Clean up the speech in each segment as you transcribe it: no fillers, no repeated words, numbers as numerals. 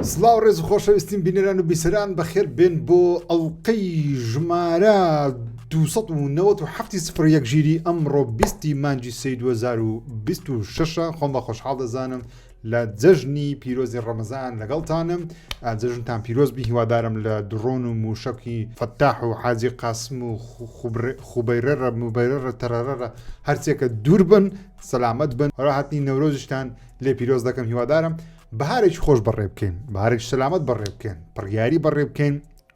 سڵاو ڕێز و خۆشەویستیم بینەران و بیسەران بەخێر بێن بۆ ئەڵلقەی ژمارە 1970 سفر یەک ژیری ئەمڕۆ 20 مانگی سێ 2026 خۆم بە خۆشحاڵ دەزانم لە جەژنی پیرۆزی ڕەمەزان لەگەڵتانم جەژنتان پیرۆز بی هیوادارم لە دڕۆن و موشکی فەتاح و حاجی قاسم و خوبەیرەرە مبەرەرە تەرەرەرە هەرچێکە دوور بن سەلامەت بن هەرا هاتنی نەورۆزیشتان لێ پیرۆز دەکەم هیوادارم بەهارێکی خۆش بەڕێ بکەین بەهارێکی سەلامەت بەڕێ بکەین پڕیاری بەڕێ بکەین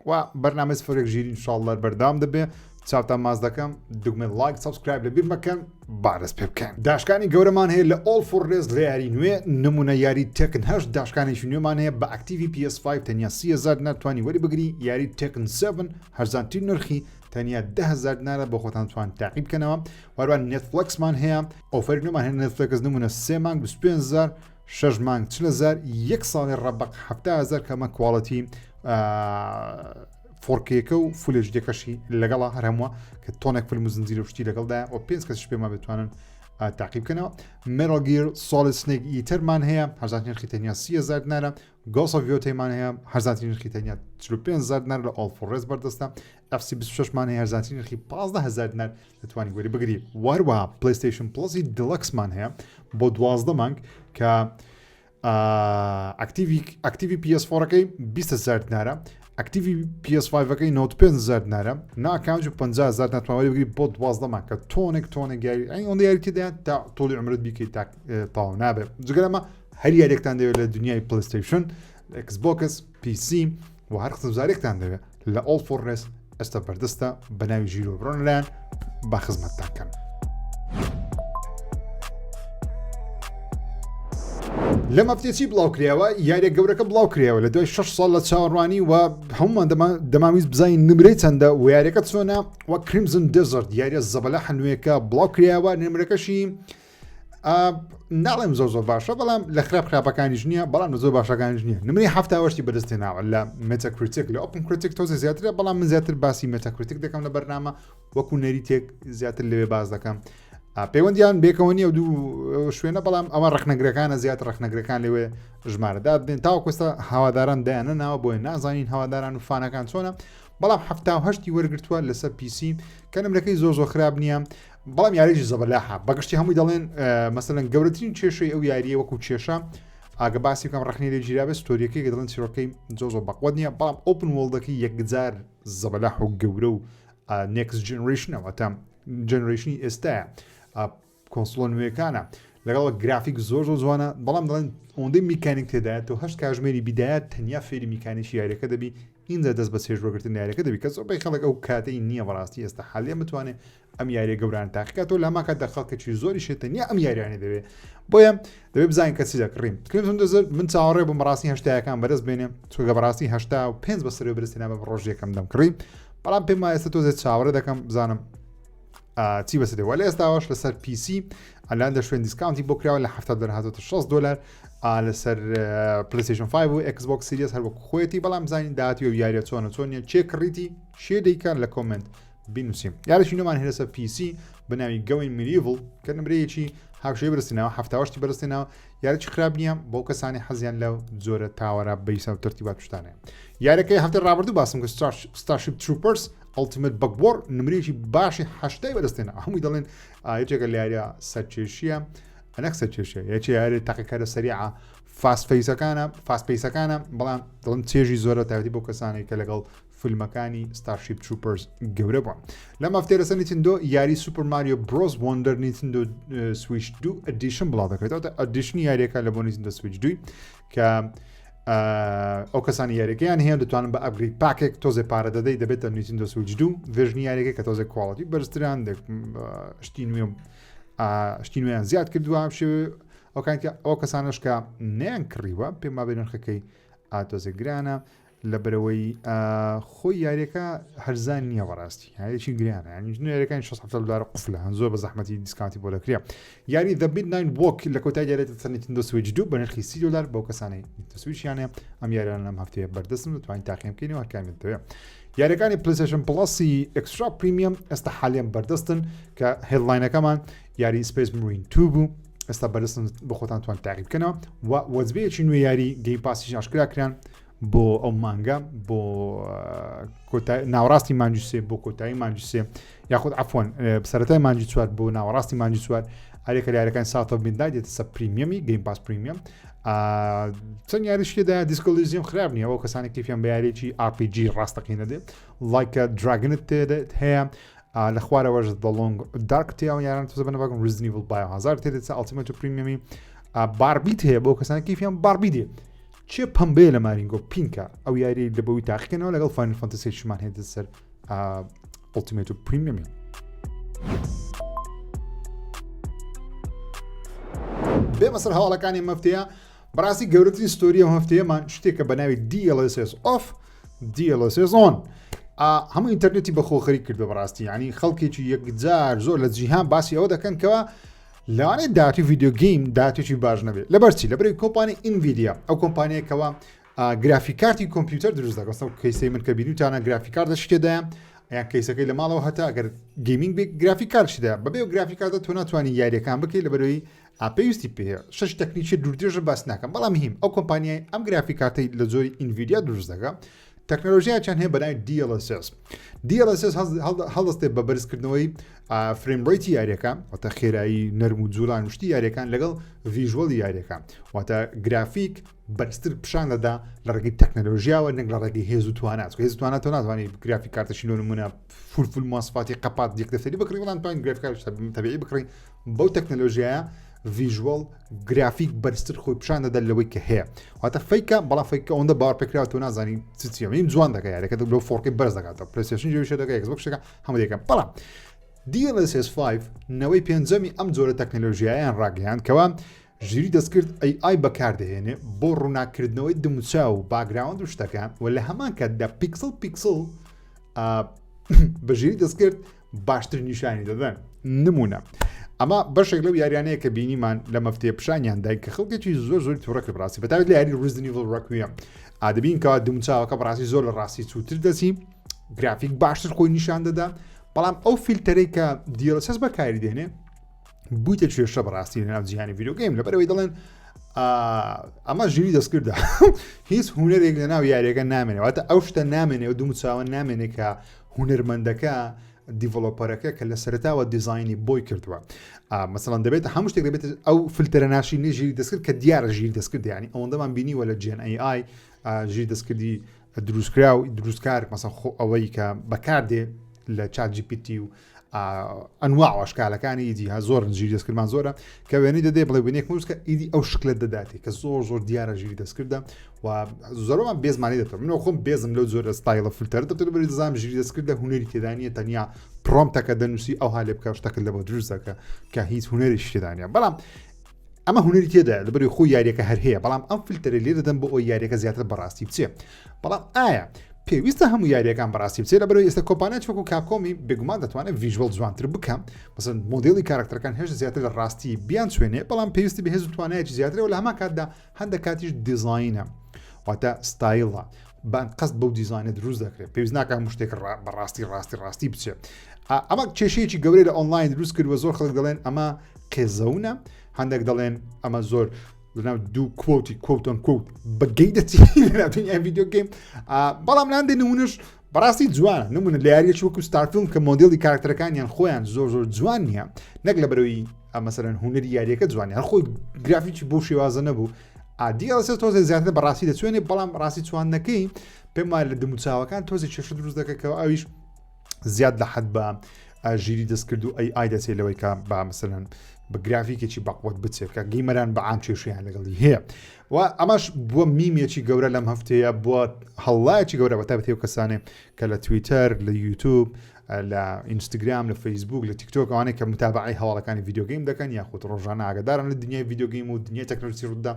و بەرنامەی سفرێک ژیری ان شاء اللە بەردەوام دەبێ چاوتان ماز دەکەم دوگمە like subscribe لە بیر مەکەن با دەست پێ بکەن داشکانی گەورەمان هەیە لە ئۆل فۆر ڕێز لە یاری نوێ نمونە یاری Tekken هەشت داشکانێکی نوێمان هەیە بە active ی PS5 تەنیا 30هزار ناتوانانی وەری بگری یاری Tekken 7 هەرزانترین نرخی تەنیا دههزار دینارە بۆ خۆتان توان تاقی بکەنەوە وەروان Netflix مان هەیە offer ی نوێمان هەیە Netflix نمونە سێ مانگ 25000 شەش مانگ 40 هەزار یەک ساڵی ڕەبق 70 هەزار کەمە quality 4K ەکە و full HD ەکەشی لەگەڵا هەر هەمووە کە تۆنێک فیلم و زنجیرە و شتی لەگەڵدا و پێنج کەسیش پێما بتوانن تاقی بکەنەوە Metal Gear Solid Snake Eater مان هەیە هەرزانترین نرخی تەنیا 30 هەزار دینارە Ghost of Yotei مان هەیە هەرزانترین نرخی تەنیا 45 هەزار دینار لە ئۆڵ فۆڕێز بەردەستە FC 26 مان هەیە هەرزانترین نرخی 15 هەزار دینار دەتوانی وەری بگری وەروە PlayStation Plus ی Deluxe مان هەیە بۆ 12 مانگ کە active ی active ی PS4ەکەی 20 دینارە active ی PS5ەکەی 95 دینارە ناکانج 50 ناتوانانی بگری بۆ 12 مانگ کە تۆنێک تۆنێک یاری ئەی ئەوەندە یاری تێدا تا تۆڵی عمرت بیکەیت تا تاو نابێت جگەلەمە هەر یاریێکتان دەوێت لە دنیای PlayStation Xbox PC و هەر خزمزارێکتان دەوێت لە ئۆڵ فۆر ڕێز ئێستا بەردەستە بە ناوی ژیرۆ بڕۆن لایەن با خزمەتتان کەن. لەم هەفتەیە چی بڵاو کرایەوە یاریە گەورەکە بڵاو کرایەوە لە دوای 6 ساڵ لە چاوەڕوانی و هەمومان دەماویست بزانین نمرەی چەندە و یاریەکە چۆنە وە Crimson Desert یاریە زەبەلاحە نوێیەکە بڵاو کرایەوە نمرەکەشی ناڵێم زۆر زۆر باشە بەڵام لە خراپ خراپەکانیش نییە بەڵام لە زۆر باشەکانیش نییە نمرەی هەفتاوەشتی بەدەستێناوە لە Metacritic لە OpenCritic تۆزێ زیاترە بەڵام من زیاتر باسی Metacritic دەکەم لە بەرنامە وەکو نەریتێک زیاتر لەوێ باز دەکەم پەیوەندیان بێکەوە نییە دوو شوێنە بەڵام ئەوە ڕخنەگرەکانە زیاتر ڕخنەگرەکان لەوێ ژمارە دابدێن تاوەکوستا هەواداران دایانە ناوە بۆیە نازانین هەواداران و fan ەکان چۆنە بەڵام هەشتی وەرگتووە لەسەر PC کە نمرەکەی زۆر زۆر خراپ نییە بەڵام یاریی زەبەلاحە بەگشتی هەمووی دەڵێن مەسەلەن گەورەترین کێشەی ئەو یاریە وەکو کێشە ئاگە باسی بکەم ڕخنی لێ گیرابێت story ەکەی کە دەڵێن چیرۆکەی زۆر زۆر بەقوەت نییە بەڵام open world ەکەی یەکجار زەبەلاح و گەورە و next generation ەوە تا generation ی ئێستاە console ە نوێیەکانە لەگەڵ گرافیک زۆر زۆر جوانە بەڵام دەڵێن ئەوەندەی میکانیک تێدایە تۆ هەشت کاژمێری بیدایە تەنیا فێری میکانیکی یاریەکە دەبی ئینجا دەست بە چێژ وەرگرتن یاریەکە دەبی کە زۆربەی خەڵک ئەو کاتەی نییە بەڕاستی ئێستا حالیان بتوانێت ئەم یاریە گەوران تاقیکاتەوە لە هەمان کاتدا خەڵکێکی زۆری شێت تەنیا ئەم یاریانە دەوێت بۆیە دەبێت بزانین کە چی دەکڕین Crimson Desert من چاوەڕێ بووم بەڕاستی هەشتایەکان بەدەست بێنێ چونکە بەڕاستی هەشتا و پێنج بەسەر بەدەستێنا بە ڕۆژ یەکەم دەمکڕی بەڵام پێم وایە ئێستا تۆزێ چاوەڕێ دەکەم بزانم چی بەسەر دێ وە لە ئێستاوەش لەسەر PC ئەلان دە شوێن discount ی بۆ کراوە لە 70 دلار هاتۆتە 60 دلار لەسەر PlayStation 5 و Xbox Series هەر وەکو خۆیەتی بەڵام زانین داهاتی و یاریە چۆنە چۆنیە چێ کڕیتی شێ دەیکات لە comment بینوسیم یاریی نوێمان هەیە لەسەر PC بە ناوی Going Medieval کە نمرەیەکی هاوشێوەی بەرزترینەوە هەفتاوەشتی بەرزترینەوە یاریی خراپ نییە بۆ کەسانی حەزیان لە جۆرە tower ە base ە و تەرتیبات شتانەیە یاریەکەی هەفتەی ڕابردوو باسم کرد Starship Troopers Ultimate Bug War نمرەیەکی باشی هەشتای بەدەستێنە هەمووی دەڵێن یەکێکە لە یاریە سەرکێشیە نەک سەرکێشیە یەکێ یاری تاقیکەرە سەریعە fast pace ەکانە fast pace ەکانە بەڵام دڵم چێژی زۆرە تایبەتی بۆ کەسانێک کە لەگەڵ فیلمەکانی Starship Troopers گەورە بووە لەم هەفتەیە لەسەر Nintendo یاری Super Mario Bros Wonder Nintendo Switch دوو Edition بڵاو دەکرێتەوە edition ی یاریەکە لە بۆ Nintendo Switch دووی کە ئەو کەسانی یاریەکەیان هەیە دەتوانن بە upgrade pack ێک تۆزێ پارە دەدەی دەبێتە Nintendo Switch دوو version ی یاریەکە کە تۆزێ quality بەرزتران شتی نوێ شتی نوێیان زیاد کردووە شێوێ ئەو ئەو کەسانش کە نیان کڕیوە پێم مابێ نرخەکەی ئاتۆزێ گرانە لەبەرئەوەی خۆی یاریەکە هەرزان نییە بەڕاستی یاریی گرانە یانی یاریەکانی 6 دلار قفلە هەن زۆر بە زەحمەتی discount ی بۆ دەکرێت یاری The Midnight Walk لە کۆتای یاریێتە سەر Nintendo Switch دوو بە نرخی 30 دلار بۆ کەسانی Switch یانە ئەم یاریانە لەم هەفتەیە بەردەستن دەتوانین تاقیم بکەینەوە هەرکامیان دەوێت یاریەکانی PlayStation Plus ی Extra Premium ئێستا حالیان بەردەستن کە headline ەکەمان یاری Space Marine 2 بوو. ئێستا بەرسن بۆ خۆتان توان تاقی بکەنەوە و وەجبەیەکی نوێ یاری Game Pass یش ئاشکرا کران بۆ ئەو مانگە بۆ ناوەڕاستی مانگی سێ بۆ کۆتایی مانگی سێ یاخود عفوەن سەرەتای مانگی چوار بۆ ناوەڕاستی مانگی چوار هەرێکە یاریەکان South of Midnight دێتە سەر premium ی Game Pass Premium چەند یاریش تێدا Disco Elysium خراپ نییە ئەو کەسانی کیفیان بە یاریی RPG ڕاستەقینە دێت Like a Dragon ت تێدێت هەیە لە خوارەوەش The Long Dark تیا و یاران تۆزە بنە باگم Resident Evil Biohazard تێدێت Ultimate و Premium ی Barbie ت هەیە بۆ کەسانی کیفیان Barbie دێ چێ پەمبەیە لە مارینگۆ پینکە ئەو یاری لە بەوی تاقیکەنەوە لەگەڵ Final Fantasy شمان هێتە سەر Ultimate و Premium ی بێمە سەر هەواڵەکانی مەفتەیە بەڕاستی گەورەترین ستۆری ئەم هەفتەیەمان شتێکە بە ناوی DLSS off DLSS on هەموو ئینتەرنێتی بەخۆ خەریک کردو بەڕاستی ینی خەڵکێکی یەکجار زۆر لە جیهان باسی ئەوە دەکەن کەەوە لەوانەیە داهاتوی video game داهاتوێکی باش نەبێت لەبەرچی لەبەری کۆمپانی Nvidia ئەو کۆمپانیەکەوە graphic card ی کۆمپیوتەر دروست دەکەن case ەی من کە بینیتانە graphic card شتێدایە یان case ەکەی لە ماڵەوە هەتا ئەگەر gaming بێ graphic card شدا بەبێ و graphic card ە تۆ ناتوانانی یاریەکان بکەیت لە بەرەوەی پێویستی پێ شش تەکنیکی دوورترێژە باس ناکەم بەڵام هیم ئەو کۆمپانیای ئەم graphic card ەی لە جۆری Nvidia دروست دەکە تەکنەلۆژیاکیان هەیە بەناوی DLSS DLSS هەڵدەستێت بە بەرزکردنەوەی frame rate ی یاریەکان واتە خێرایی نەرم و جوڵان شتی یاریەکان لەگەڵ visual ی یاریەکان واتە گرافیک بەرزتر پیشان دەدا لە ڕێگەی تەکنەلۆژیاوە نەک لە ڕێگەی هێز و توانات هێز و توانات تۆ ناتوانانی graphic card ەشی لۆ نمونە full full مواسفاتی قەپات یەک دەفتەری بکڕی بەڵام توانین graphic card تەبیعی بکڕی بەو تەکنەلۆژیایە visual گرافیک بەرزتر خۆی پیشان دەدات لەوەی کە هەیە واتە fake ە بەڵام fake ە ئەوەندە باوەڕ پێکراوە تۆ نازانی چ چیە میم جوان دەکە یاریەکە لەو 4K بەرز دەکاتەوە PlayStation جێویشە دەکە Xbox شەکە هەموو دەکەن بەڵام DLSS 5 نەوەی پێنجەمی ئەم جۆرە تەکنەلۆژیایان ڕاگەیاند کەوا ژیری دەستکرد AI بەکاردەهێنێ بۆ ڕووناکردنەوەی دموچاو و background و شتەکان و لە هەمان کاتدا pixel pixel بە ژیری دەستکرد باشتر نیشانی دەدەن نمونە ئەمە بەشێک لەو یاریانەیە کە بینیمان لە مەفتێ پیشانیان دای کە خەڵکێکی زۆر زۆر توڕە کرد بڕاستی بەتایبەت لە یاری Resident Evil Requiem ئادەبین کەوا دموچاوەکە بەڕاستی زۆر لە ڕاستی چووتر دەچی گرافیک باشتر خۆی نیشان دەدا بەڵام ئەو فیلتەرەی کە DLSS بەکاری دێنێ بوویتە کێشە بەڕاستی لەناو جیهانی video game لەبەرەوەی دەڵێن ئەمە ژیری دەستکردە هیچ هوەرێک لە ناو یاریەکە نامێنێ واتە ئەو شتە نامێنێ و دومچاوە نامێنێ کە هونەرمەندەکە developer ەکە کە لە سەرتاوە دیزایانی بۆی کردووە مەسەڵەن دەبێت هەموو شتێک دەبێت ئەو فلتەرە ناشی ژیری دەستکرد کە دیارە ژیر دەستکرد ینی ئەوەندەمان بینیوە لە Gen AI ژیر دەستکردی دروستکراو دروستکار مەسە خۆ ئەوەی کە بەکاردێ لە ChatGPT و ئەنواع ئەشکالەکانی ئیدی ها زۆرن ژیری دەستکردمان زۆرە کە وێنەی دەدێ بڵێ وێنەیەک مروست کە ئیدی ئەو شکلە دەداتێ کە زۆر زۆر دیارە ژیری دەستکردە و زۆرمان بێزمانی دەێت منەوە خۆم بێزم لەو زۆرە style ە فلتەر دەێت بەری دەزانم ژیری دەستکردە هونەری تێدانە تەنیا prompt ەکە دەنووسی ئەو لێ بکە شتەکە لە بۆ دروست دەکە کە هیچ هونەری شتێدانە بەڵام ئەمە هونەری تێدا لەبەری خۆی یاریەکە هەر هەیە بەڵام ئەم فلتەرە لێ دەدەن بۆ ئەو یاریەکە زیاتر بەڕاستی بچێ بەڵام ئایا پێویستە هەموو یاریەکان بەڕاستی بچێت لەبەرەوەی ئێستا کۆمپانیا وەکو Capcom ی بێگومان دەتوانێت visual جوانتر بکەم مەسەن مۆدێلی کارکتەرەکان هێشتا زیاتر لە ڕاستی بیان چوێنێ بەڵام پێویستی بە هێز و توانایەکی زیاترەوە لە هەمان کاتدا هەندێک کاتیش دیزاینە واتە ستایلە بان قەست بەو دیزانە دروست دەکرێت پێویست ناکە هەموو شتێک بەڕاستی ڕاستی ڕاستی بچێت ئەمە کێشەیەکی گەورەی لە ئۆنلاین دروست کرد و زۆر خەڵک دەڵێن ئەمە قێزەونە هەندێک دەڵێن ئەمە زۆر لەناو دوو quote ی quote unquote بەگەی دەچی لەناو دنیای video game بەڵام لاندێ نمونش بەڕاستی جوانە نمونە لە یاریەکی وەکو Starfield کە مۆدێلی کارکتەرەکانیان خۆیان زۆر زۆر جوان نییە نەک لە بەرەوەی مەسەرەن هوەری یاریەکە جوانی هەر خۆی گرافیکی بۆ شێوازە نەبوو ئادی ئەسێ تۆزێ زیاتر بەڕاستی دەچوێنێ بەڵام ڕاستی چواندنەکەی پێم وایە لە دموچاوەکان تۆزێ کێشە دروست دەکە ئەویش زیاد لە حەد بە ژیری دەستکرد و AI دەچێت لەوەی کە با مثلەن بە گرافیکێکی بەقوت بچێت کە gamer ان بە عام کێشیان لەگەڵی هەیە و ئەمەش بووە میمێکی گەورە لەم هەفتەیە بووە هەڵایەکی گەورە بە تایبەتی و کەسانێ کە لە تویتەر لە یوتوب لە ئینستاگرام لە فەیسبوک لە تیکتۆک ئەوانەی کە متابعی هەواڵەکانی video game دەکەن یاخود ڕۆژانە ئاگادارن لە دنیای video game و دنیای تەکنەلۆژی ڕوودا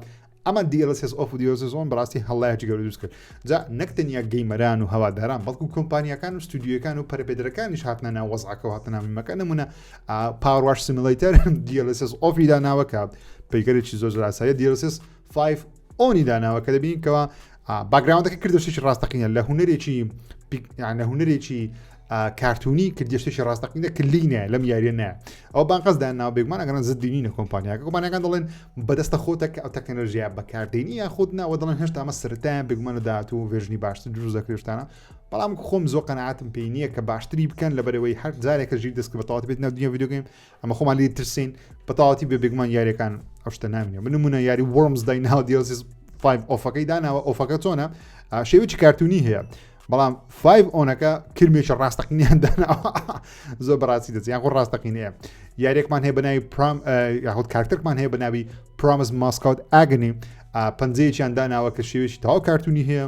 ئەمە DLSS off و DLSS on بەڕاستی هەڵایەکی گەورە دروست کرد جا نەک تەنیا gamer ان و هەواداران بەڵکو کۆمپانیاکان و ستودیۆکان و پەرەپێدەرەکانیش هاتنە ناو وەزعەکە و هاتنە ناو میمەکە نمونە PowerWash Simulator DLSS off ی داناوە کە پەیکەرێکی زۆر زۆر ئاساییە DLSS 5 on ی داناوە کە دەبینین کەوا background ەکە کردە شتێکی ڕاستەقینە لە هونەرێکی یان لە هونەرێکی کارتونی کردی شتێکی ڕاستەقینە کلی نایە لەم یاریە نایە ئەو بانقەس دان ناو بێگومان ئەگەر زدی نینە کۆمپانیاکە کۆمپانیاکان دەڵێن بەدەستە خۆتە کە ئەو تەکنەلۆژیا بەکاردێنی یاخود ناوە دەڵێن هێشتا ئەمە سەرەتایە بێگومان لە داهاتوو version ی باشتر دروست دەکرێت شتانە بەڵام خۆم زۆر قەناعەتم پێی نییە کە باشتری بکەن لەبەرەوەی هەر جارێکە ژیر دەست بە تەواتی بێت ناو دنیا video game ئەمە خۆمان لێ ترسین بە تەواتی بێ بێگومان یاریەکان ئەو شتە نامینە من نمونە یاری Worms دایناوە DLSS 5 off ەکەی داناوە off ەکە چۆنە شێوەی کارتونی هەیە بەڵام 5 on ەکە کرمێکی ڕاستەقینیان داناوە زۆر بەڕاستی دەچێت یاخۆ ڕاستەقینەیە یاریێکمان هەیە بەناوی پرام یاخود کارکتەرمان هەیە بەناوی Promise Mascot Agony پەنجەیەکیان داناوە کە شێوێکی تەواو کارتونی هەیە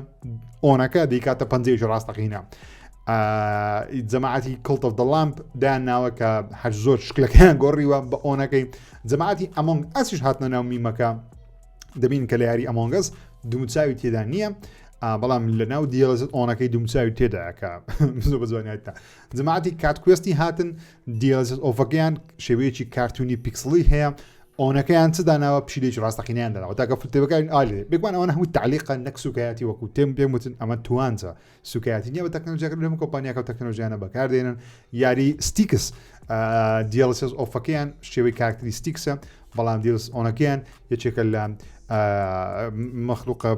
on ەکە دەیکاتە پەنجەیەکی ڕاستەقینە جەماعەتی Cult of the Lamb دایان ناوە کە هەر زۆر شکلەکەیان گۆڕیوە بە on ەکەی جەماعەتی Among Us یش هاتنە ناو meme ەکە دەبین کە لە یاری Among Us دومچوی تێدا نییە بەڵام لە ناو DLSS on ەکەی دومچوی تێداکە زۆر بە جوانیاتە جەماعەتی Cat Quest ی هاتن DLSS off ەکەیان شێوەیەکی کارتونی پیکسڵی هەیە on ەکەیان چ داناوە پشیلێکی ڕاستەقینیان داناوە تاکە فلتەکان ئالێ بێگومان ئەوانە هەموو تعلیقە نەک سوکایەتی وەکو تێم پێم وتن ئەمە توانجە سوکایەتی نییە بە تەکنەلۆژیاکە لەم کۆمپانیاکە و تەکنەلۆژیانە بەکاردێنن یاری Styx DLSS off ەکەیان شێوەی کارکتری Styx ە بەڵام DLSS on ەکەیان یەکێکە لە مەخلوقە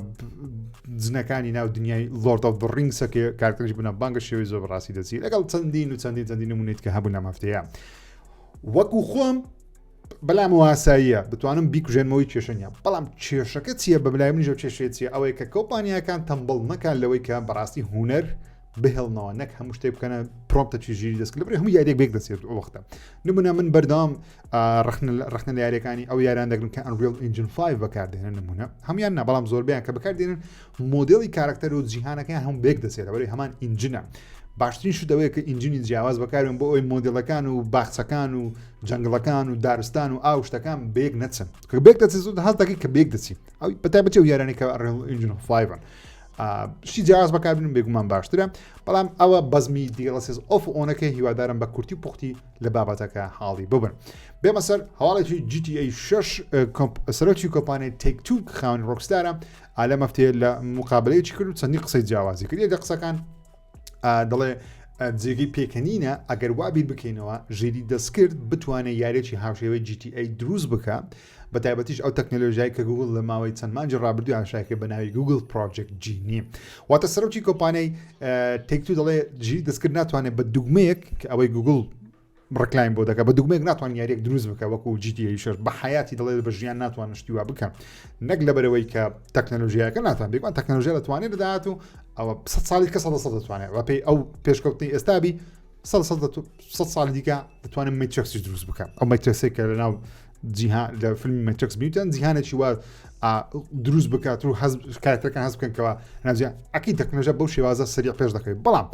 جنەکانی ناو دنیای Lord of Rings ەکە کارکتەریش بنە بانگە شێوەی زۆر بەڕاستی دەچی لەگەڵ چەندین و چەندین چەندین نمونیت کە هەبوو لەم هەفتەیە وەکو خۆم بەلام واساییە بتوانم بیکوژێنمەوەی کێشە نیە بەڵام کێشەکە چییە بە بلای منیشەوە کێشەیە چیە ئەوەی کە کۆمپانیاکان تەمبڵ نەکان لەوەی کە بەڕاستی هوەر بهێڵنەوە نەک هەموو شتێک بکەنە prompt ە ژیری دەست لەبەر هەموو یاریێک بێک دەچێت ئەو وەختە نمونە من بەردەوام ڕخنە لە یاریەکانی ئەو یاران دەگرن کە Unreal Engine 5 بەکاردێنن نمونە هەموان نا بەڵام زۆربیان کە بەکاردێنن مۆدێلی کارکتەر و جیهانەکەیان هەم بێک دەچێت لەبەری هەمان engine ە باشترین شت ئەوەیە کە engine ی جیاواز بەکاربێن بۆ ئەوەی مۆدێلەکان و باخچەکان و jungle ەکان و دارستان و ئاو شتەکان بێک نەچن کە بێک دەچن زۆر هەست دەکەی کە بێک دەچی ئەو بەتایبەتی ئەو یارانەی کە Unreal Engine 5 شتی جیاواز بەکاربن بێگومان باشترە بەڵام ئەوە بەزمی DLSS off on ەکەی هیوادارم بە کورتی و پوختی لە بابەتەکە حاڵی ببن بێمە سەر هەواڵێکی GTA 6 سەرۆکی کۆمپانیای Take-Two خاوەن Rockstar ە ئالە مەفتێ لە مقابلەیەکی کرد و چەندی قسەی جیاوازی کرد لە قسەکان دەڵێ جێگەی پێکەنینە ئەگەر وا بیر بکەینەوە ژیری دەستکرد بتوانێت یاریێکی هاوشێوەی GTA دروست بکە بە تایبەتیش ئەو تەکنەلۆژیای کە گوگل لە ماوەی چەند مانگی ڕابردوو ئاشکرای کرد بە ناوی Google Project Genie واتە سەرۆکی کۆمپانیای Take-Two دەڵێ ژیری دەستکرد ناتوانێت بە دوگمەیەک کە ئەوەی گوگل ڕکلایم بۆ دەکە بە دوگمێک ناتوان یاریێک دروست بکە وەکو GTA 6 بە حیاتی دەڵێت بە ژیان ناتوان شتی وا بکە نەک لەبەرەوەی کە تەکنەلۆژیاکە ناتوان بێگومان تەکنەلۆژیا دەتوانێت بدات و ئەوە ساڵی کە سەد سەد دەتوانێت بە پێی ئەو پێشکەوتنی ئێستابی سە ساڵی دیکە دەتوانێت Matrix یش دروست بکە ئەو Matrix ێک کە لەناو جیهان لە فیلمی Matrix بیتان جیهانێکی وا دروست بکات و هەز کارکتەرەکان هەز بکەن کەەوە ناجیان ئەکی تەکنەلۆژیا بەو شێوازە سەریع پێش دەکەوێت بەڵام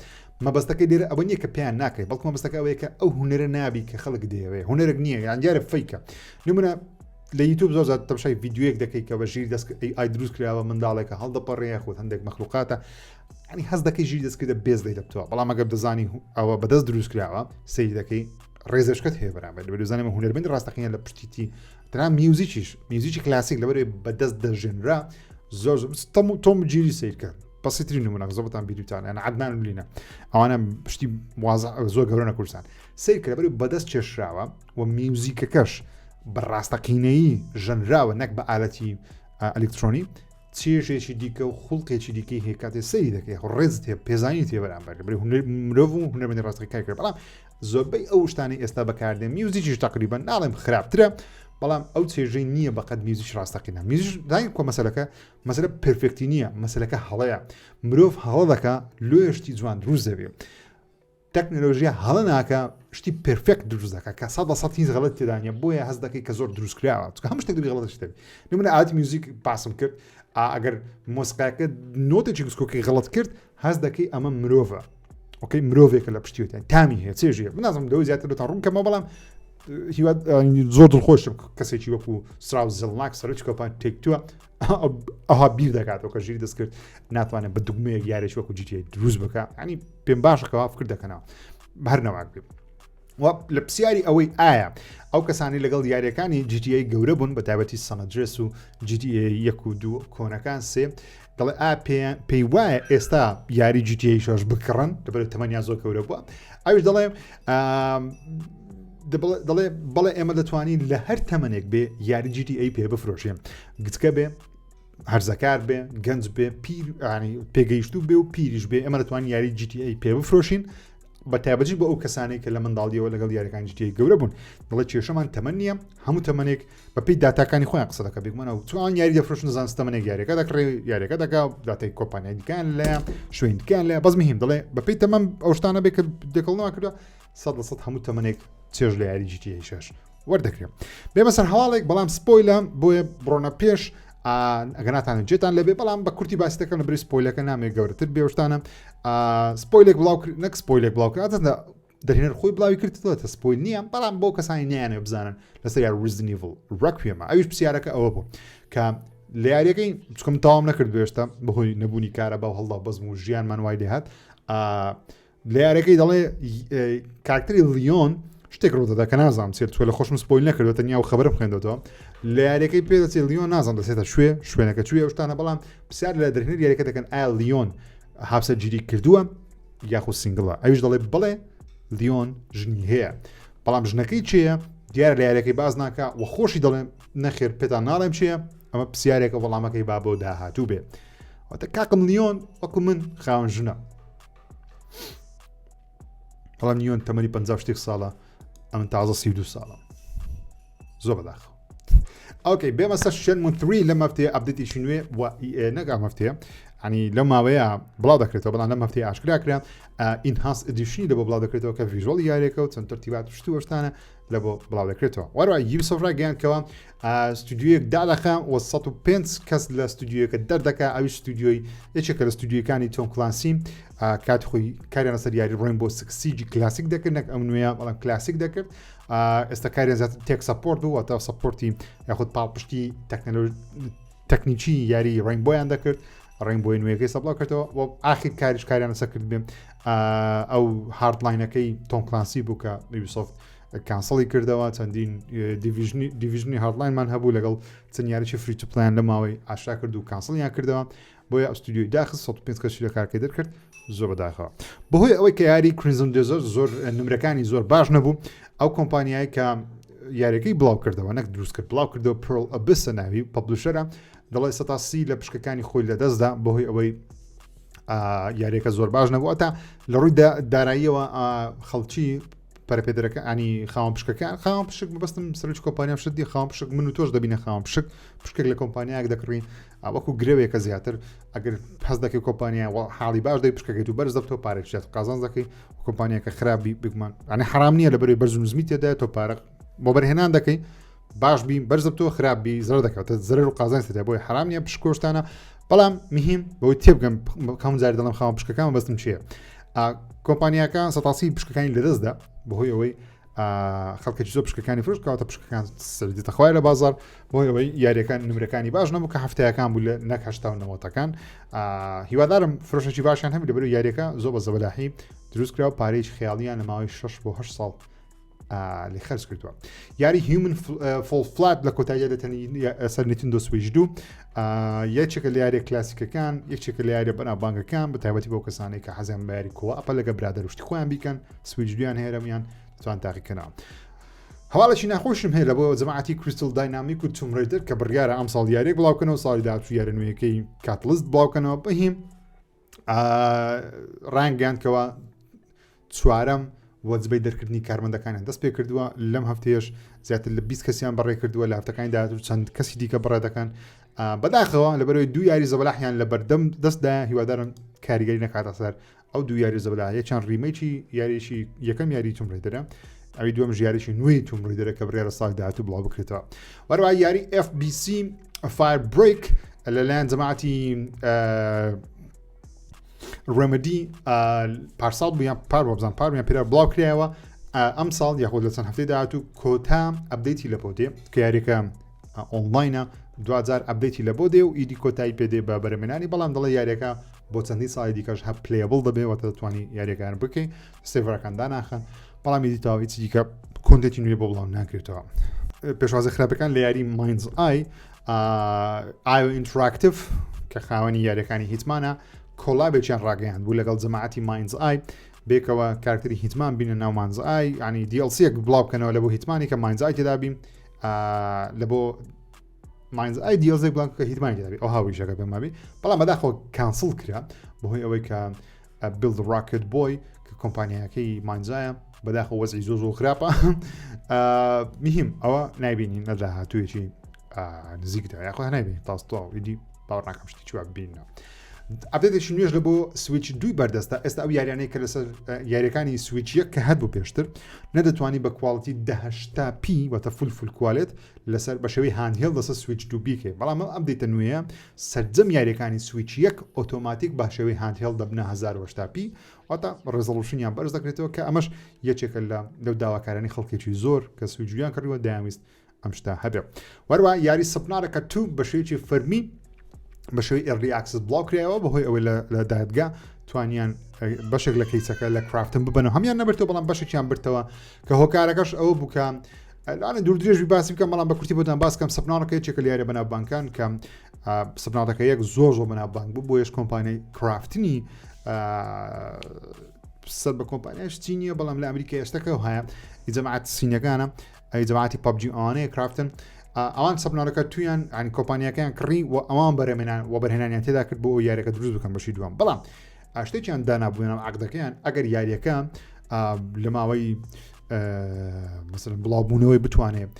مەبەستەکەی لێرە ئەوە نییە کە پێیان ناکرێت بەڵکو مەبەستەکە ئەوەیە کە ئەو هونەرە نابی کە خەڵک دەیەوێت هونەرێک نییە یان دیارە fake ە نمونە لە یوتیوب زۆر زیاد تەماشای ڤیدیۆیەک دەکەی کە بە ژیر دەست AI دروست کراوە منداڵێکە هەڵدەپەڕێ یاخود هەندێک مەخلوقاتە ینی هەست دەکەی ژیر دەستکردە بێز لێ دەبتەوە بەڵام ئەگەر دەزانی ئەوە بەدەست دروست کراوە سەیر دەکەی ڕێزەشکت هەیە بەرامبەر لەبەر دەزانم هونەرمەند ڕاستەقینە لە پشتیتی تەنها میوزیکیش میوزیکی کلاسیک لەبەر بەدەست دەژێنرا زۆر زۆر تەم و تۆم جیری سیرکە بەسیترین نمونە زۆرتان بیروتان یان عدنان لینە ئەوانە پشتی وازع زۆر گەورە نە کوردستان سیر کە لەبەر بەدەست چێشراوە و میوزیکەکەش بە ڕاستەقینەیی ژەنراوە نەک بە ئالەتی ئەلکترۆنی چێژێکی دیکە و خوڵقێکی دیکەی هەیە کاتێ سەیری دەکەی خۆ ڕێزت هەیە پێزانی تێ بەرامبەر بەری هونەر مرۆڤ و هونەرمەندی ڕاستەقینە کار کرد بەڵام زۆربەی ئەو شتانەی ئێستا بەکاردێن میوزیکیش تقریبا ناڵێم خراپترە بەڵام ئەو چێژەی نییە بەقەت میوزیک ڕاستەقینە میوزیک دایم کۆ مەسەلەکە مەسەلە perfect ی نییە مەسەلەکە هەڵەیە مرۆڤ هەڵە دەکا لۆیە شتی جوان دروست دەبێ تەکنەلۆژیا هەڵە ناکە شتی perfect دروست دەکات کە سە سە هیچ غەڵەت تێدا نیە بۆیە هەست دەکەی کە زۆر دروست کراوە چونکە هەموو شتێک دەبی غەڵەت شتێک نمونە ئاتی میوزیک باسم کرد ئەگەر مۆسیقاکە نۆتێکی گسکۆکەی غەڵەت کرد هەست دەکەی ئەمە مرۆڤە okay مرۆڤێکە لە پشتیوتیان تامی هەیە چێژیە من نازم لەوەی زیاتر بتان ڕوون کەمەوە بەڵام هیوا زۆر دڵخۆشم کەسێکی وەکو ستراوس زلناک سەرۆکی کۆمپانی Take-Two ە ئەوها بیر دەکاتەوە کە ژیری دەستکرد ناتوانێت بە دوگمەیەک یارێک وەکو GTA دروست بکە ینی پێم باشە کەوا فکر دەکەنەوە هەر نەواک بێ. و لە پرسیاری ئەوەی ئایا ئەو کەسانی لەگەڵ یاریەکانی GTA گەورە بوون بە تایبەتی San Andreas و GTA یەک و دوو کۆنەکان سێ دەڵێ ئا پێی وایە ئێستا یاری GTA شەش بکڕن لەبەر تەمەنیان زۆر گەورە بووە ئەوش دەڵێ دەڵێ بەڵێ ئێمە دەتوانین لە هەر تەمەنێک بێ یاری GTA پێ بفرۆشێن گچکە بێ هەرزەکار بێ گەنج بێ پیر پێگەیشتوو بێ و پیریش بێ ئێمە دەتوانین یاری GTA پێ بفرۆشین بە تایبەتی بۆ ئەو کەسانەی کە لە منداڵیەوە لەگەڵ یاریەکان GTA گەورە بوون دەڵێ کێشەمان تەمەن نییە هەموو تەمەنێک بەپی داتاکانی خۆیان قسە دەکە بێگومانە و چوان یاری دەفرۆشن زانست تەمەنێک یاریەکە دەکڕێ یاریەکە دەکا داتای کۆمپانیای دیکان لە شوێن دیکان لە بەس مهم دەڵێ بەپی تەمەن ئەو شتانە بێ کە دەکڵنەوە کردووە 100% هەموو تەمەنێک چێژ لە یاری GTA 6 وەردەکرێت بێمە سەر هەواڵێک بەڵام spoil ە بۆیە بڕۆنە پێش ئەگەناتان جێتان لەبێ بەڵام بە کورتی باسی دەکەم لە بری spoil ەکە نامێ گەورەتر بێشتانە spoil ێک بڵاو نەک spoil ێک بڵاو کرد دەرهێنەر خۆی بڵاوی کردەوە تە spoil نییە بەڵام بۆ کەسانی نیانە بزانن لەسەر یار Resident Evil Requiem ە ئەویش پرسیارەکە ئەوە بوو کە لە یاریەکەی چکم تەواوم نەکرد بێشتا بەهۆی نەبوونی کارە بە هەڵدا بەزم و ژیانمان وای لێهات لە یاریەکەی دەڵێ کارکتەری لیۆن شتێک ڕوودەدا کە نازانم چێت تۆ لە خۆشم spoil نەکردوە تەنیا و خبرم خوێندەوە لە یاریەکەی پێ دەچێت لیۆن نازانم دەچێتە شوێ شوێنەکە چوێ شتانە بەڵام پرسیار لە دەرهێنەر یاریەکە دەکەن ئایا لیۆن هاوسەرگیری کردووە یاخود single ە ئەویش دەڵێ بڵێ لیۆن ژنی هەیە بەڵام ژنەکەی چییە دیارە لە یاریەکەی باز ناکە و خۆشی دەڵێن نەخێر پێتان ناڵێم چییە ئەمە پرسیارێکە وەڵامەکەی با بۆ داهاتوو بێ واتە کاکم لیۆن وەکو من خاوەن ژنە بەڵام لیۆن تەمەنی پ شتێک ساڵە ئەمن تازە 32 ساڵە زۆر بەداخەوە okay بێمە سەر Shenmue 3 لەم هەفتەیە update ێکی نوێ و نەک ئەم هەفتەیە ینی لەو ماوەیە بڵاو دەکرێتەوە بەڵام لەم هەفتەیە ئاشکرا کرا enhanced edition ی لە بۆ بڵاو دەکرێتەوە کە visual ی یاریەکە و چەند تەرتیبات شت و شتانە لە بۆ بڵاو دەکرێتەوە وەروە Ubisoft ڕاگەیاندکەوە ستودیویەک دادەخە و 105 کەس لە ستودیوەکە دەردەکە ئەوی ستودیۆی یەکێکە لە ستودیوەکانی Tom Clancy کات خۆی کاریان لەسەر یاری Rainbow Six Siege ی کلاسیک دەکرد نەک ئەم نوێیە بەڵام کلاسیک دەکرد ئێستا کاریان زیاتر tech support بوو واتە support ی یاخود پاڵپشتی تەکنیکی یاری Rainbow یان دەکرد Rainbow ی نوێەکەی سەبڵاو کردەوە و ئاخیر کاریش کاریان لەسەر کرد بێ ئەو Hardline ەکەی Tom Clancy بوو کە Ubisoft cancel ی کردەوە چەندین Division ی Hardline مان هەبوو لەگەڵ چەند یاریی free to play یان لە ماوەی ئاشتا کرد و cancel یان کردەوە بۆیە ئەستودیۆی داخست 105 کەسی لە کارکەی دەرکرد زۆر بەداخەوە بەهۆی ئەوەی کە یاری Crimson Desert زۆر نمرەکانی زۆر باش نەبوو ئەو کۆمپانیای کە یاریەکەی بڵاو کردەوە نەک دروست کرد بڵاو کردەوە Pearl Abyss ە ناوی publisher ە دەڵێ 130 لە پشکەکانی خۆی لەدەستدا بەهۆی ئەوەی یاریەکە زۆر باش نەبوو تا لە ڕووی داراییەوە خەڵکی پەرەپێدەرەکە ئەنی خاوەن پشکەکان خاوەن پشک مەبەستم سەرۆکی کۆمپانیا شدی خاوەن پشک من و تۆش دەبینە خاوەن پشک پشکێک لە کۆمپانیایەک دەکڕین وەکو گرەوێکە زیاتر ئەگەر هەست دەکەی کۆمپانیا حاڵی باش دەی پشکەکەی تو بەرز دەبتەوە پارێک شێت قازانج دەکەی کۆمپانیاکە خراپی بگومان ئەنی حرام نییە لە بەروی بەرز و نزمی تێدا تۆ پارە بۆ بەرهێنان دەکەی باش بی بەرز دەبتەوە خراپ بی زەرەر دەکاتە زەرەر و قازانج تێدا بۆی حرام نییە پشکۆشتانە بەڵام مهم بەوەی تێبگەم کەم جاری دەڵم خاوەن پشکەکان بەستم چییە کۆمپانیاکە سەتاسی پشکەکانی لەدەستدا بەهۆی ئەوەی خەڵکێکی زۆر پشکەکانی فرۆش کەواتە پشکەکان سەردێتە خوای لە بازار بۆ ئەوەی یاریەکان نمرەکانی باش نەبوو کە هەفتەیەکان بوو لە نەک هەشتا و نەوەتەکان هیوادارم فرۆشێکی باشیان هەبی لەبەر یاریەکە زۆر بە زەبەلاحی دروست کرا و پارەیەکی خیاڵیان لە ماوەی 6 بۆ 8 ساڵ لی خرج کردووە یاری Human Fall Flat لە کۆتاییە دەتەنی سەر Nintendo Switch دوو یەکێکە لە یاریە کلاسیکەکان یەکێکە لە یاریە بەناوبانگەکان بە تایبەتی بۆ کەسانێک کە حەزیان بە یاری co-op ە لەگە برادەر شتی خۆیان بیکەن سویچ دویان هەیە دەتوان تاقیکەنەوە. هەواڵێکی ناخۆشم هەیە لە بۆ جەماعەتی Crystal Dynamics و Tomb Raider کە بڕیارە ئەم ساڵ یاریێک بڵاوکەنەوە ساڵی داهاتوو یارە نوێیەکەی Catalyst بڵاوکەنەوە بەهیم ڕانگەیان کەەوە چوارەم وەجبەی دەرکردنی کارمەندەکانیان دەست پێ کردووە لەم هەفتەیەش زیاتر لە 20 کەسیان بەڕێ کردووە لە هەفتەکانی داهاتوو چەند کەسی دیکە بەڕێ دەکەن بەداخەوە لەبەرەوەی دوو یاری زەبەلاحیان لە بەردەم دەستدا هیوادارم کاریگەری نەکاتە سەر ئەو دوو یاری زەبەلاح یەکیان remake ی یاریی یەکەم یاری Tomb Raider ە ئەوی دووەم ژیارێکی نوێی Tomb Raider ە کە بڕیارە ساڵی داهاتوو بڵاو بکرێتەوە وەروە یاری FBC Firebreak لەلایەن جەماعەتی Remedy پارساڵ بوو یان پار وەبزان پار یان پێرا بڵاو کرایەوە ئەم ساڵ یاخود لە چەند هەفتەی داهاتوو کۆتا update ی لە بۆ دێ کە یاریەکە ئۆنلاینە دوجار update ی لە بۆ دێ و ئیدی کۆتایی پێدێ بە بەرەمێنانی بەڵام دەڵێ یاریەکە بۆ چەندین ساڵی دیکەش هە playable دەبێ واتە دەتوانی یاریەکان بکەی سێڤەرەکان داناخەن. بەڵام ئیدی تاوی چی دیکە content ی نوێ بۆ بڵاو ناکرێتەوە. پێشوازە خراپەکان لە یاری Mind's Eye IO Interactive کە خاوەنی یاریەکانی Hitman ە collab ێکیان ڕاگەیان بوو لەگەڵ جەماعەتی Mind's Eye بێکەوە کارکتەری Hitman بینە ناو Mind's Eye ینی DLC ەک بڵاو بکەنەوە لە بۆ Hitman ی کە Mind's Eye تێدابین لە بۆ Mind's Eye DLC ێک بڵاو کە Hitman ی تێدابی ئەو هاویشەکە پێمابی بەڵام بەداخەوە cancel کرا بەهۆی ئەوەی کە Build Rocket Boy کە کۆمپانیاکەی Mind's Eye ە بەداخە وەزعی زۆ زۆر خراپە مهم ئەوە نایبینین لە داهاتوویەکی نزیکدا یاخۆ نایبینین تاستۆ ئیدی باوەڕ ناکەم شتی چوە بینەوە update ێکی نوێژ لە بۆ سویچ دوی بەردەستە ئێستا ئەو یاریانەی کە لەسەر یاریەکانی سویچ یەک کە هەبوو پێشتر نەدەتوانی بە quality دەهشتا p واتە full full quality لەسەر بە شێوەی handheld لەسەر سویچ دوو بیکەی بەڵام ئەم update ە نوێیە سەرجەم یاریەکانی سویچ یەک ئۆتۆماتیک بە شێوەی handheld دەبنە 1080 p واتە resolution یان بەرز دەکرێتەوە کە ئەمەش یەکێکە لە لەو داواکارانی خەڵکێکی زۆر کە سویچیان کڕیوە دەیانویست ئەم شتە هەبێ وەروە یاری Subnautica 2 بە شێوەیەکی فەرمی بە شێوەی early access بڵاو کرایەوە بەهۆی ئەوەی لە دادگا توانیان بەشێک لە case ەکە لە Krafton ببنەوە هەمان نەبرتەوە بەڵام بەشێکیان برتەوە کە هۆکارەکەش ئەوە بوو کە لەوانە دوور درێژی باسی بکەم بەڵام بە کورتی بۆتان باس کەم Subnautica ەکە یەکێکە لە یاریە بەناوبانگەکان کە Subnautica ەکە یەک زۆر زۆر بەناوبانگ بوو بۆیەش کۆمپانیای Krafton ی سەر بە کۆمپانیاش چینیە بەڵام لە ئەمریکا ئێستاکە هەیە جەماعەت سینەکانە ئەی جەماعەتی PUBG ئەوانەیە Krafton ئەوان Subnautica ەکە تویان ئەنی کۆمپانیەکەیان کڕی و ئەوان بەرەمێنان و بەرهێنانیان تێدا کرد بۆ ئەو یاریەکە دروست بکەن بەشی دووەم بەڵام ئاشتێکیان دانابووێنە عقدەکەیان ئەگەر یاریەکە لە ماوەی مەسەلەن بڵاوبوونەوەی بتوانێت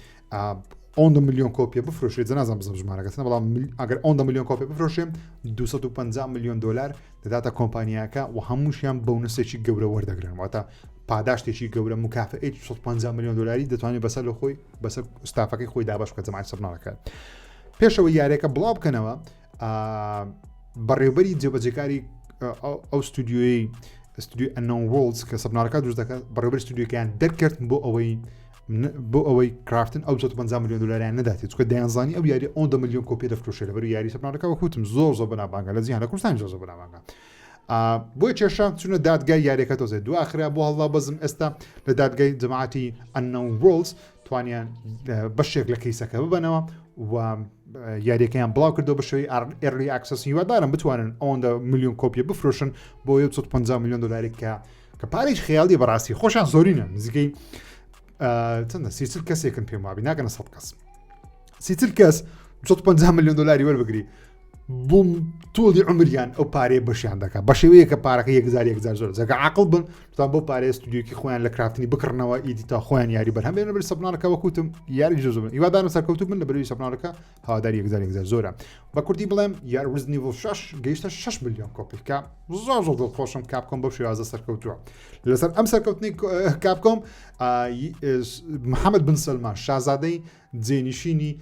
ئەوەندە میلیۆن کۆپیە بفرۆشێت جەنازم بزم ژمارەکە بەڵام ئەگەر ئەوەندە میلیۆن کۆپی بفرۆشێ 250 میلیۆن دلار دەداتە کۆمپانیاکە و هەمووشیان بۆنسێکی گەورە وەردەگرن واتە پاداشتێکی گەورە مکافئەی 250 میلیۆن دلاری دەتوانێت بەسەر لە خۆی بەسەر ستافەکەی خۆی دابش بکە جەماعەت سەرناکە پێشەوە یاریەکە بڵاو بکەنەوە بەڕێوبەری جێبەجێکاری ئەو ستودیۆی ستودیۆی Unknown Worlds کە Subnautica ەکە دروست دەکات بەڕێوبەری ستودیۆکەیان دەرکرد بۆ ئەوەی بۆ ئەوەی Krafton ئەو 250 میلیۆن دلاریان نەداتێت چونکە دەیانزانی ئەو یاری ئەوەندە میلیۆن کۆپی دەفرۆشێت لەبەر یاری Subnautica ەکە وەکوتم زۆر زۆر بەنابانگە لە جیهان لە کوردستان زۆر زۆر بەنابانگە بۆی کێشە چونە دادگای یاریەکە تۆزێ دواخرا بۆ هەڵدا بەزم ئێستا لە دادگای جەماعەتی Unknown Worlds توانیان بەشێک لە case ەکە ببەنەوە و یاریەکەیان بڵاو کردەوە بە شێوەی early access هیوادارم بتوانن ئەوەندە میلیۆن کۆپیە بفرۆشن بۆ 150 میلیۆن دلاری کە کە پارێک خەیاڵی بەڕاستی خۆشان زۆرینە نزیکەی چەندە سی کەسێکن پێم وابی ناگەنە 100 کەس سی کەس 250 میلیۆن دلاری وەربگری بوم توڵی عمریان ئەو پارەیە بەشیان دەکات بە شێوەیە کە پارەکە یەکجار یەکجار زۆر جەگە عقل بن تا بۆ پارەیە ستودیوکی خۆیان لە Krafton ی بکڕنەوە ئیدی تا خۆیان یاری بەرهەم بێنە بەر Subnautica ەکە وەکوتم یاری زۆر زۆر هیوادارم سەرکەوتوو بن لە بەروی Subnautica ەکە هەواداری یەکجار یەکجار زۆرە بە کوردی بڵێم یار Resident Evil 6 گەیشتە 6 میلیۆن کۆپی کە زۆر زۆر دڵخۆشم Capcom بەو شێوازە سەرکەوتووە لەسەر ئەم سەرکەوتنی Capcom محەممەد بن سەلمان شازادەی جێنشینی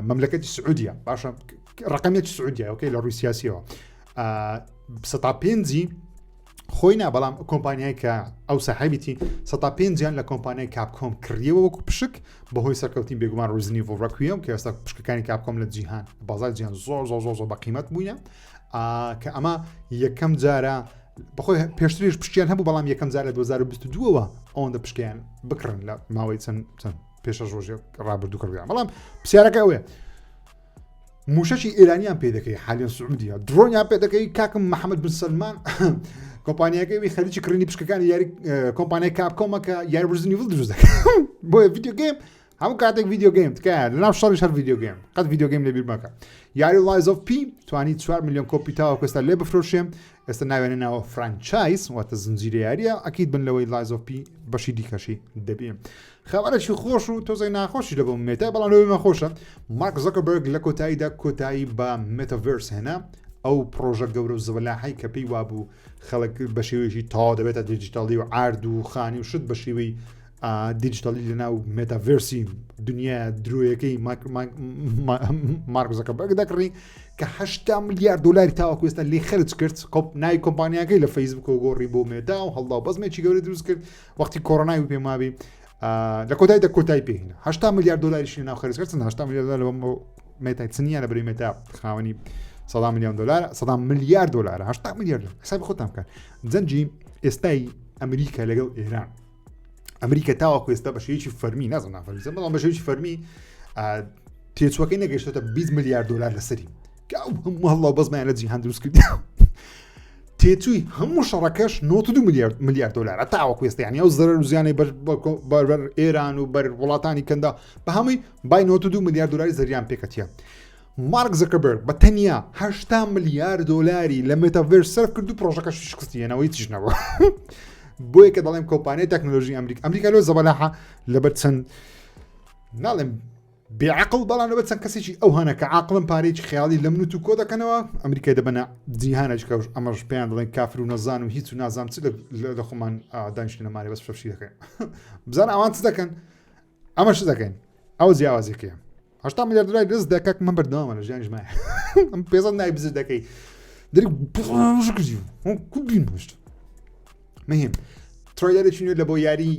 مەملەکەتی سعودیە باشە ڕقەمێکی سعودیە okay لە ڕووی سیاسیەوە سەتا پێنجی خۆی نا بەڵام کۆمپانیای کە ئەو سەحیبیتی سەتا پێنجیان لە کۆمپانیای Capcom کڕیەوە وەکو پشک بەهۆی سەرکەوتین بێگومان Resident Evil Requiem کە ئێستا پشکەکانی Capcom لە جیهان بازار جیهان زۆر زۆر زۆر زۆر بە قیمەت بووینە کە ئەمە یەکەم جارە بەخۆی پێشتریش پشکیان هەبوو بەڵام یەکەم جار لە 2022ەوە ئەوەندە پشکیان بکڕن لە ماوەی چەند چەند پێشە ڕۆژێک ڕابردوو کردیان بەڵام پرسیارەکە ئەوەیە موشەکی ئێرانیان پێ دەکەی حالیان سعودیە درۆنیان پێ دەکەی کاکم محەممەد بن سلمان کۆمپانیەکەی وی خەریکی کڕینی پشکەکانی یاری کۆمپانیای Capcom ە کە یاری Resident Evil دروست دەکەن بۆیە video game هەموو کاتێک video game تکایە لەناو شەڕیش هەر video game قەت video game لەبیر مەکە یاری Lies of P توانی 4 میلیۆن کۆپی تاوەکو ئێستا لێ بفرۆشێ ئێستا ناوێنە ناوە franchise واتە زنجیرە یاریە ئەکید بن لەوەی Lies of P بەشی دیکەشی دەبێ خەوەرێکی خۆش و تۆزێک ناخۆشی لە بۆ مێتا بەڵام لەوەی ناخۆشە مارک زەکەبەرگ لە کۆتاییدا کۆتایی بە مێتاڤێرس هێنا ئەو پرۆژە گەورە و زەبەلاحەی کە پێی وابوو خەڵک بە شێوەیەکی تەواو دەبێتە دیجیتاڵی و عارد و خانی و شت بە شێوەی دیجیتالی لە ناو مێتاڤێرسی دنیا درۆیەکەی مارک زەکەبەرگ دەکڕی کە 80 میلیارد دلاری تاوەکو ئێستا لێ خەرج کرد ناوی کۆمپانیاکەی لە فەیسبوک و گۆڕی بۆ مێتا و هەڵدا و بەزمێکی گەورە دروست کرد وەختی کۆرۆنای و پێمابی لە کۆتایی دە کۆتای پێهینە 80 میلیارد دلاریشی ناو خەرج کرد 80 میلیارد دلار لە مێتای چنیە لە بەری مێتا خاوەنی سەدا میلیۆن دلار سەدا میلیارد دلار 80 میلیارد حسابی خۆتان بکەن جەنگی ئێستای ئەمریکا لەگەڵ ئێران. ئەمریکا تاوەکو ئێستا بە شێوەیەکی فەرمی نازم نافەرمی بەڵام بە شێوەیەکی فەرمی تێچوەکەی نەگەیشتۆتە 20 ملیار دلار لەسەری کە ئەو هەموو هەڵڵا بەزمایان لە جیهان دروست کرد تێچووی هەموو شەڕەکەش 92 میلیارد میلیارد دلار تاوەکو ئێستا یعنی ئەو زەرەر و زیانەی بەر بەر ئێران و بەر وڵاتانی کەندا بە هەمووی بای 92 میلیارد دلاری زەریان پێکەتیە مارک زەکەبەرگ بە تەنیا 80 ملیار دۆلاری لە مێتاڤێرس سەرف کرد و پرۆژەکەش شکستی هێنەوەی چیش نەبوو بۆیە کە دەڵێم کۆمپانیای تەکنۆلۆژی ئەمریکا ئەمریکا لۆ زەبەلاحە لەبەر چەند ناڵێم بێعقل بەڵام لەبەر چەند کەسێکی ئەو هەنە کە عاقڵم پارێکی خیاڵی لە من و تو کۆ دەکەنەوە ئەمریکای دەبەنە جیهانێک کە ئەمەش پێیان دەڵێن کافر و نەزان و هیچ و نازام چ لە خۆمان دانیشتنەمارێ بەس شەفشی دەکەین بزان ئەوان چ دەکەن ئەمە چ دەکەین ئەو جیاوازیەکەیە هەشتا ملیار دۆلاری دەست دەکات من بەردەوامە لە ژیانیش مایە ئەم پێزە نای بزر دەکەی دەری کردی کوبین بشت مهم trailer ێکی نوێ لە بۆ یاری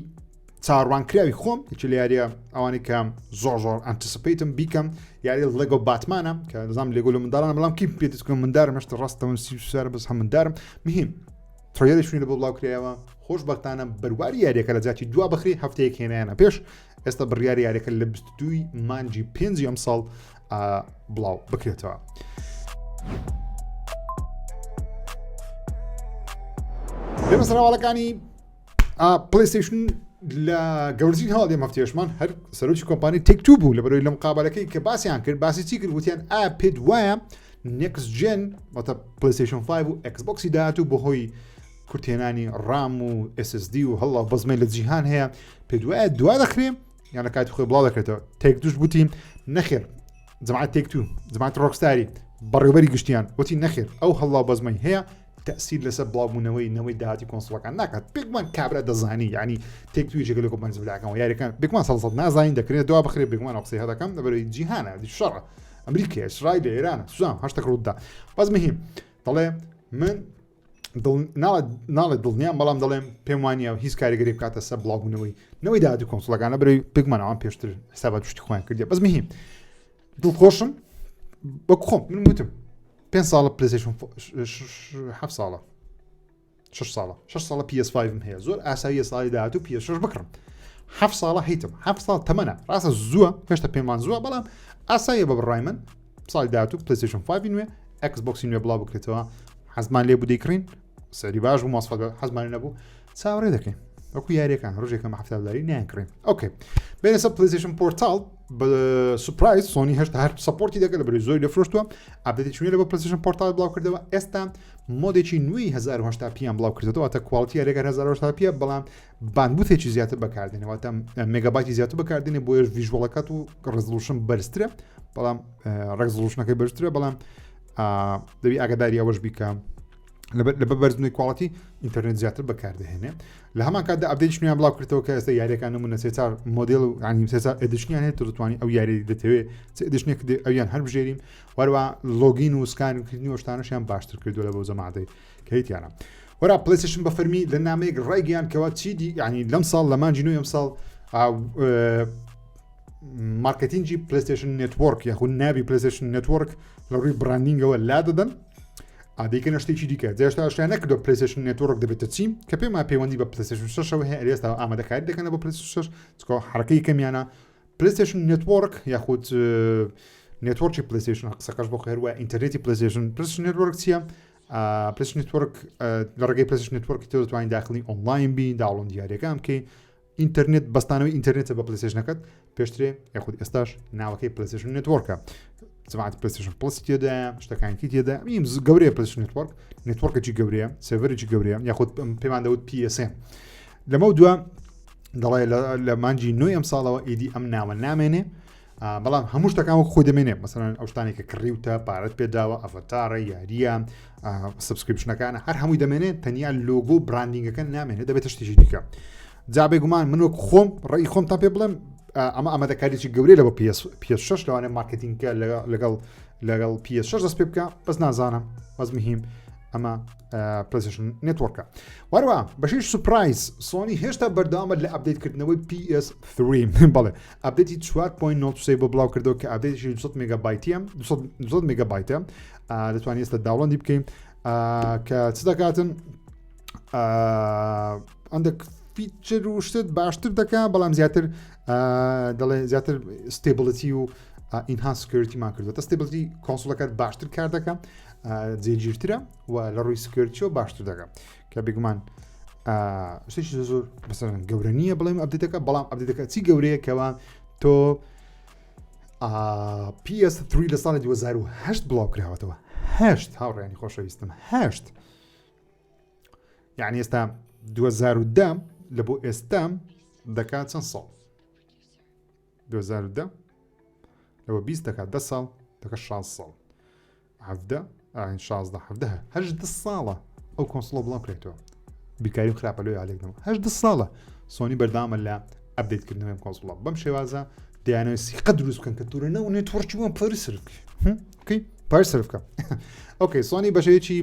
چاڕوان کراوی خۆم یەکی لە یاریە ئەوانەی کە زۆر زۆر anticipate م بیکەم یاری لەگۆ باتمانە کە دەزانم لێگۆ لە منداڵان بەڵام کی پێ دەستکەم مندارم هەشتا ڕاستەوە سی سارە بەس هەم مندارم مهم trailer ێکی نوێ لە بۆ بڵاو کرایەوە خۆشبەختانە بەرواری یاریەکە لە جاتی دوا بخری هەفتەیەک هێنایانە پێش ئێستا بڕیاری یاریەکە لە 22 مانگی پێنجی ئەم ساڵ بڵاو بکرێتەوە. بێمە سەرواڵەکانی پلیستشن لە گەورترین هەواڵ دێم هەفتێشمان هەر سەرۆکی کۆمپانی تێک تو بوو لە بەرەوەی لە مقابلەکەی کە باسییان کرد باسی چی کرد وتیان ئا پێت وایە next gen واتە پلیستشن 5 و ئەکسبۆکسی داهاتوو بەهۆی کورتهێنانی RAM و SSD و هەڵا بەزمەی لە جیهان هەیە پێ دوایە دوا دەخرێ یان لە کاتی خۆی بڵاو دەکرێتەوە تێک دوش بوتیم نەخێر جماعت تێک تو جماعت ڕۆکستاری بەڕێوبەری گشتیان وتی نەخێر ئەو هەڵا بەزمەی هەیە تەسیر لەسەر بڵاوبوونەوەی نەوەی داهاتی console ەکان ناکات بێگومان کابرا دەزانی ینی تێک تویشێکە لە کۆمپانی زبلاکەەوە یاریەکان بێگومان سەد سەد نازانین دەکرێت دوا بخرێت بێگومان ئەو قسەی هەدەکەم لەبەرەوەی جیهانە دی شەڕە ئەمریکا ئیسرائیل ئێرانە سوزان هەشتەک ڕوودا بەس مهم دەڵێ من ناڵێ دڵنیام بەڵام دەڵێم پێم وانە و هیچ کاریگەری بکاتە سەر بڵاوبوونەوەی نەوەی داهاتوو console ەکانە بەرەی پێکمانەوە پێشتر حسابات شتی خۆیان کردی بەس مهم دڵخۆشم وەک خۆم من وتم پێ ساڵە پلیستشن ه ساڵە 6 ساڵە 6 ساڵە PS5 هەیە زۆر ئاساییە ساڵی داهاتوو PS6 بکڕم ه ساڵە هیتم ه ساڵ تەمەە ڕاستە زووە هێشتا پێمان زووە بەڵام ئاساییە بە بڕای من ساڵی داهاتوو پلیستشن 5 نوێ ئەکس بۆکسی نوێ بڵاو بکرێتەوە حەزمان لێ بوو دەیکڕین سەری باش بوو ماسفە حەزمان نەبوو چاوەڕێ دەکەین وەکو یاریەکان ڕژێکەمە هەفتا دلاری نیان کڕین okay بێنە سەر پلیستشن پۆرتاڵ surprise سۆنی هێشتا هەر support ی دەکە لە بەری زۆری لە فرۆشتووە update ی نوێ لە بۆ پلیستشن پۆرتاڵ بڵاو کردەوە ئێستا mode ێکی نوێی 1080 p یان بڵاو کردەوە تا quality یاریەکان 1080 p بەڵام bandwidth ێکی زیاتر بەکاردێنێ واتە مێگابایتی زیاتر بەکاردێنێ بۆیەش visual ەکەت و resolution بەرزترە بەڵام resolution ەکەی بەرزترە بەڵام دەبی ئاگاداری ئەوەش بیکە لە بەرزنی quality ئینتەرنێت زیاتر بەکاردەهێنێ لە هەمان کاتدا update نوێیان بڵاو کردەوە کە ئێستا یاریەکان نمونە سێ چار مۆدل و ینی سێ چار edition یان هەیە تۆ دەتوانانی ئەو یاری دەتەوێت چ edition ێک دێ ئەویان هەربژێرین وەروە login و سکانکردنی و شتانەشیان باشتر کردو لە بۆ جەماعەتەی کە هیتیانە وەرا پلیستشن بە فەرمی لە نامەیەک ڕایگەیان کەوا چیدی ینی لەم ساڵ لە مانجی نوێ ئەم ساڵ marketing ی پلیستشن network یاخود ناوی پلیستشن network لە ڕووی branding ەوە لا دەدەن ئادەیکەنە شتێکی دیکە جێشتا شتیان نەکردو پلیستشن network دەبێتە چی کە پێما پەیوەندی بە پلیستشن شەشەوە هەیە ئێستا ئامادەکاری دەکەنە بۆ پلیستشن شەش چکۆ حرەکەی کەمیانە پلیستشن network یاخود network ی پلیستشن قسەکەش بۆ خێر وە ئینتەرنێتی پلیستشن پلیستشن network چییە؟ پلیستشن network لە ڕێگەی پلیستشن network ی تۆ دەتوانین داخلی ئۆنلاین بی download یاریەکان بکەی ئینتەرنێت بەستانەوەی ئینتەرنێتە بە پلیستشنەکەت پێشترێ یاخود ئێستاش ناوەکەی پلیستشن network ە جماعت پلیستشن پلس تێدایە شتەکانی تێدا میم گەورەیە پلیستشن network network ێکی گەورەیە server ێکی گەورەیە یاخود پێمان دەوت PSN لەمە دوا دەڵێ لە مانجی نوێی ئەم ساڵەوە ئیدی ئەم ناوە نامێنێ بەڵام هەموو شتەکان وەک خۆی دەمێنێ مەسەلەن ئەو شتانێک کە کڕیوتە پارەت پێداوە avatar ە یاریە subscription ەکانە هەر هەمووی دەمێنێ تەنیا لۆگۆ branding ەکە نامێنێ دەبێتە شتێکی دیکە جا بێگومان من وەک خۆم ڕێی خۆمتان پێ بڵێم ئەمە ئامادەکاریی گەورەی لە بۆ PS6 لەوانێ marketing ەکە لەگەڵ لەگەڵ PS6 دەست پێ بکە بەس نازانم بەس مهم ئەمە پلیستشن network ە وەروە بەشی surprise سۆنی هێشتا بەردەوامە لە update کردنەوەی PS3 بەڵێ update ی 4.93 بۆ بڵاو کردەوە کە update ی 200 مێگابایتیە 200 مێگابایتە دەتوانین ئێستا download ی بکەین کە چ دەکاتن هەندێک feature و شتت باشتر دەکا بەڵام زیاتر دەڵێ زیاتر stability و enhanced security مان کردووە تا stability console ەکە باشتر کار دەکە جێگیرترە و لە ڕووی security ەوە باشتر دەکە کە بێگومان شتێکی زۆر بەسەرن گەورە نییە بڵێم update ەکە بەڵام update ەکە چی گەورەیە کەەوە تۆ PS3 لە ساڵی 2008 بڵاو کراوەتەوە هەشت هاوڕێنی خۆشەویستم هەشت یعنی ئێستا 2010 لە بۆ ئێستا دەکات چەند ساڵ 2010 لەوە 20 دەکات دە ساڵ دەکە 16 ساڵ حەڤدە ئاین 16 حەڤدە هەژدە ساڵە ئەو console ە بڵاو کرێتەوە بیرکاریم خراپە لۆی ئالێک هەژدە ساڵە سۆنی بەردامە لە update کردنەوەی console ە بەم شێوازە دەیانەوێت سیقە دروست بکەن کە تورە نەو network ی وان پەری سرف okay پەری سرف بکە okay سۆنی بەشەیەکی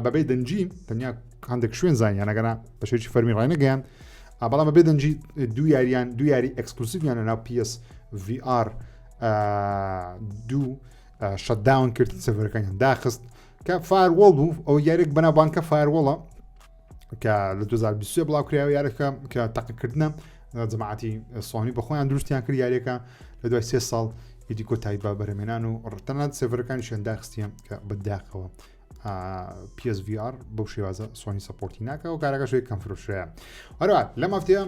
بەبێ دەنگی تەنیا هەندێک شوێن زانیانەگەنا بەشێکی فەرمی ڕاینەگەیان بەڵام بەبێ دەنگی دوو یاریان دوو یاری exclusive یان لەناو PS VR دوو shutdown کرد سێرڤەرەکانیان داخست کە Firewall بوو ئەو یاریێک بەناوبانکە Firewall ە کە لە 2023 بڵاو کرایەوە یارەکە کە تەقەکردنە جەماعەتی سۆنی بە خۆیان دروستیان کرد یاریەکە لە دوای سێ ساڵ ئیدی کۆتایی بە بەرەمێنان و ڕتەنات سێرڤەرەکانیشیان داخستیان کە بەداخەوە PSVR بەو شێوازە سۆنی support ی ناکە و کارەکە شوێ کەم فرۆشەیە هەروە لەم هەفتەیە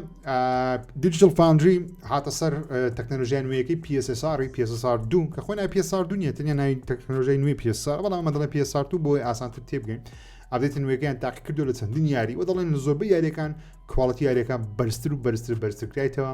Digital Foundry هاتە سەر تەکنەلۆژیای نوێیەکەی PSSR PSSR دوو کە خۆی ناوی PSR دوو نییە تەنیا ناوی تەکنەلۆژیای نوێی PSR بەڵام ئەمە دەڵێن PSR 2 بۆی ئاسانتر تێبگەین update ە نوێیەکەیان تاقی کردو لە چەندین یاری و دەڵێن لە زۆربەی یاریەکان quality یاریەکان بەرزتر و بەرزتر بەرزتر کرایتەوە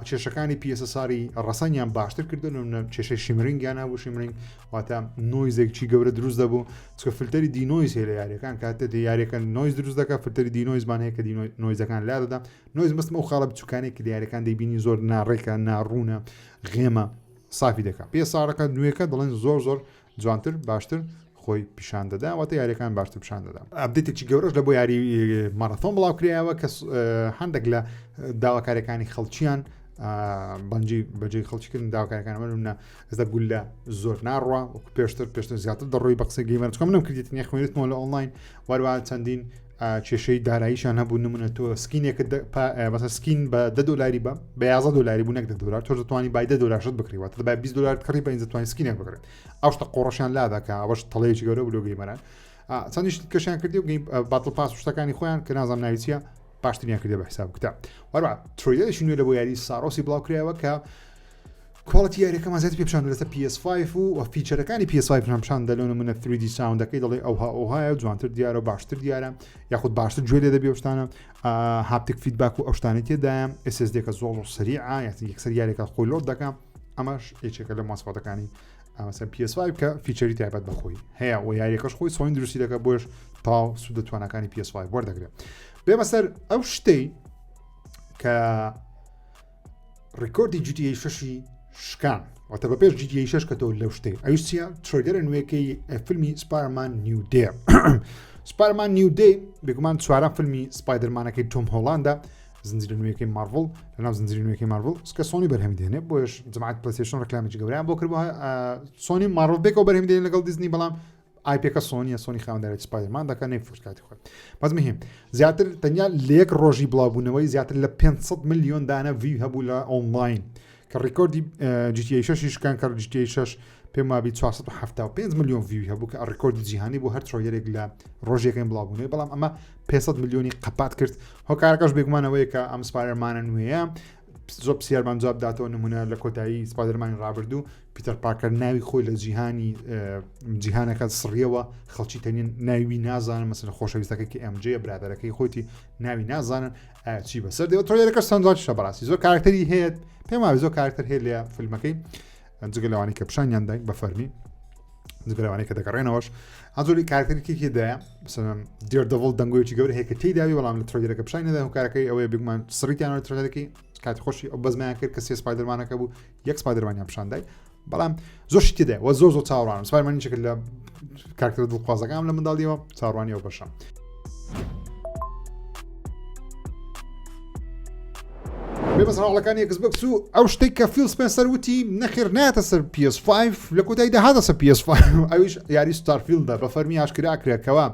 کێشەکانی PSSR ی ڕەسەنیان باشتر کردن و کێشەی shimmering یان هەبوو shimmering واتە noise ێکی گەورە دروست دەبوو چکە فلتەری denoise هەیە لە یاریەکان کاتێ یاریەکە noise دروست دەکات فلتەری denoise مان هەیە کە noise ەکان لا دەدا noise مەستم ئەو خاڵە بچووکانێک کە یاریەکان دەیبینی زۆر ناڕێکە ناڕوونە غێمە سافی دەکات PSR ەکە نوێکە دەڵێن زۆر زۆر جوانتر باشتر خۆی پیشان دەدا واتە یاریەکان باشتر پیشان دەدا update ێکی گەورەش لە بۆ یاری Marathon بڵاو کرایەوە کە هەندێک لە داواکاریەکانی خەڵکیان بەنجی بەجێ خەڵکیکردن داواکارەکان منە ئێستا گولە زۆر ناڕوا وەکو پێشتر پێشتر زیاتر دەڕۆی بە قسەی gamer چکە منم کردیت نیە خوێنێتمەوە لە ئۆنلاین وەروە چەندین کێشەی داراییشان هەبوو نمونە تۆ skin ێکت بەسە skin بە دە دۆلاری بە بە 11 دۆلاری بوو نەک دە دۆلار تۆ دەتوانی بای دە دۆلار شت بکڕی واتە بە 20 دۆلار کڕی بە دەتوانی skin ێک بکڕی ئەو شتە قۆڕەشیان لادا کە ئەوەش تەڵەیەکی گەورە بوو لۆ gamer ان چەندیش کەشیان کردی و battle pass و شتەکانی خۆیان کە نازانم ناوی چییە باشتریان کردی بە حساب کتاب وەروە trailer ێکی نوێ لە بۆ یاری Saros ی بڵاو کرایەوە کە quality یاریەکەمان زیاتر پێ پیشان لەسەر PS5 و feature ەکانی PS5 پیشان پیشان دەلۆن منە 3D sound ەکەی دەڵێ ئەوها ئەوهایە جوانتر دیارە و باشتر دیارە یاخود باشتر گوێ لێ دەبی ئەو شتانە haptic feedback و ئەو شتانەی تێدایە SSD کە زۆر زۆر سەریعە یاخود یەکسەر یاریەکە خۆی load دەکا ئەمەش یەکێکە لە ماسفاتەکانی ئەمەسەر PS5 کە feature ی تایبەت بەخۆی هەیە و یاریەکەش خۆی سۆنی دروستی دەکە بۆش تاو سوود لە تواناکانی PS5 وەردەگرێت بێمە سەر ئەو شتەی کە ڕیکۆردی GTA شەشی شکان واتە بە پێش GTA شەش کە تۆ لەو شتەی ئەویش چییە trailer ە نوێکەی فیلمی Spider-Man New Day Spider-Man New Day بێگومان چوارەم فیلمی Spider-Man ەکەی تۆم هۆڵاندا زنجیرە نوێیەکەی مارڤڵ لەناو زنجیرە نوێیەکەی مارڤڵ کە سۆنی بەرهەمی دێنێ بۆیش جماعەت پلەیستەیشن ڕکلامێکی گەورەیان بۆ کرد سۆنی مارڤڵ بێکەوە بەرهەمی دێنێ لەگەڵ دیزنی بەڵام IP ەکە سۆنیە سۆنی خاوەندارێتی Spider-Man دەکات نەیفرۆشت کاتی خۆی بەس مهم زیاتر تەنیا لە یەک ڕۆژی بڵاوبوونەوەی زیاتر لە 500 میلیۆن دانە view هەبوو لە ئۆنلاین کە ڕیکۆردی GTA 6 شکان کە GTA 6 پێم وابی 475 میلیۆن view هەبوو کە ڕیکۆردی جیهانی بۆ هەر trailer ێک لە ڕۆژێکەکەی بڵاوبوونەوەی بەڵام ئەمە 500 میلیۆنی قەپات کرد هۆکارەکەش بێگومانەوەیە کە ئەم Spider-Man ە نوێیە زۆر پرسیارمان جواب داتەوە نمونە لە کۆتایی Spider-Man ی ڕابردوو پیتەر پارکەر ناوی خۆی لە جیهانی جیهانەکە سڕیەوە خەڵکی تەنین ناوی نازانن مەسەر خۆشەویستەکە کە MJ برادەرەکەی خۆیتی ناوی نازانن چی بەسەر دێ trailer ەکە سەنجاش بەڕاستی زۆر کارکتەری هەیە پێم وایە زۆر کارکتەر هەیە لە فیلمەکەی جگە لەوانەی کە پیشانیان داین بە فەرمی جگە لەوانەی کە دەگەڕێنەوەش ئەزۆری کارکتەرێکی تێدایە مثلەن Daredevil دەنگۆیەکی گەورە هەیە کە تێیداوی بەڵام لە trailer ەکە پیشانی نەدا هۆکارەکەی ئەوەیە بێگومان سڕیتیانەوە trailer ەکەی کاتی خۆشی ئەو بەزمیان کرد کە سێ Spider-Man ەکە بوو یەک Spider-Man یان پیشاندای بەڵام زۆر شتی تێدایە وە زۆر زۆر چاوەڕوانم Spider-Man یەکێکە لە کارکتەرە دڵخوازەکانم لە منداڵیەوە چاوەڕوانی ئەو بەشەم. بێ بەس هەواڵەکانی Xbox و ئەو شتێک کە فیل سپێنسەر وتی نەخێر ناتە سەر PS5 لە کۆتاییدا هاتە سەر PS5 ئەویش یاری Starfield ە بە فەرمی ئاشکرا کرا کەوا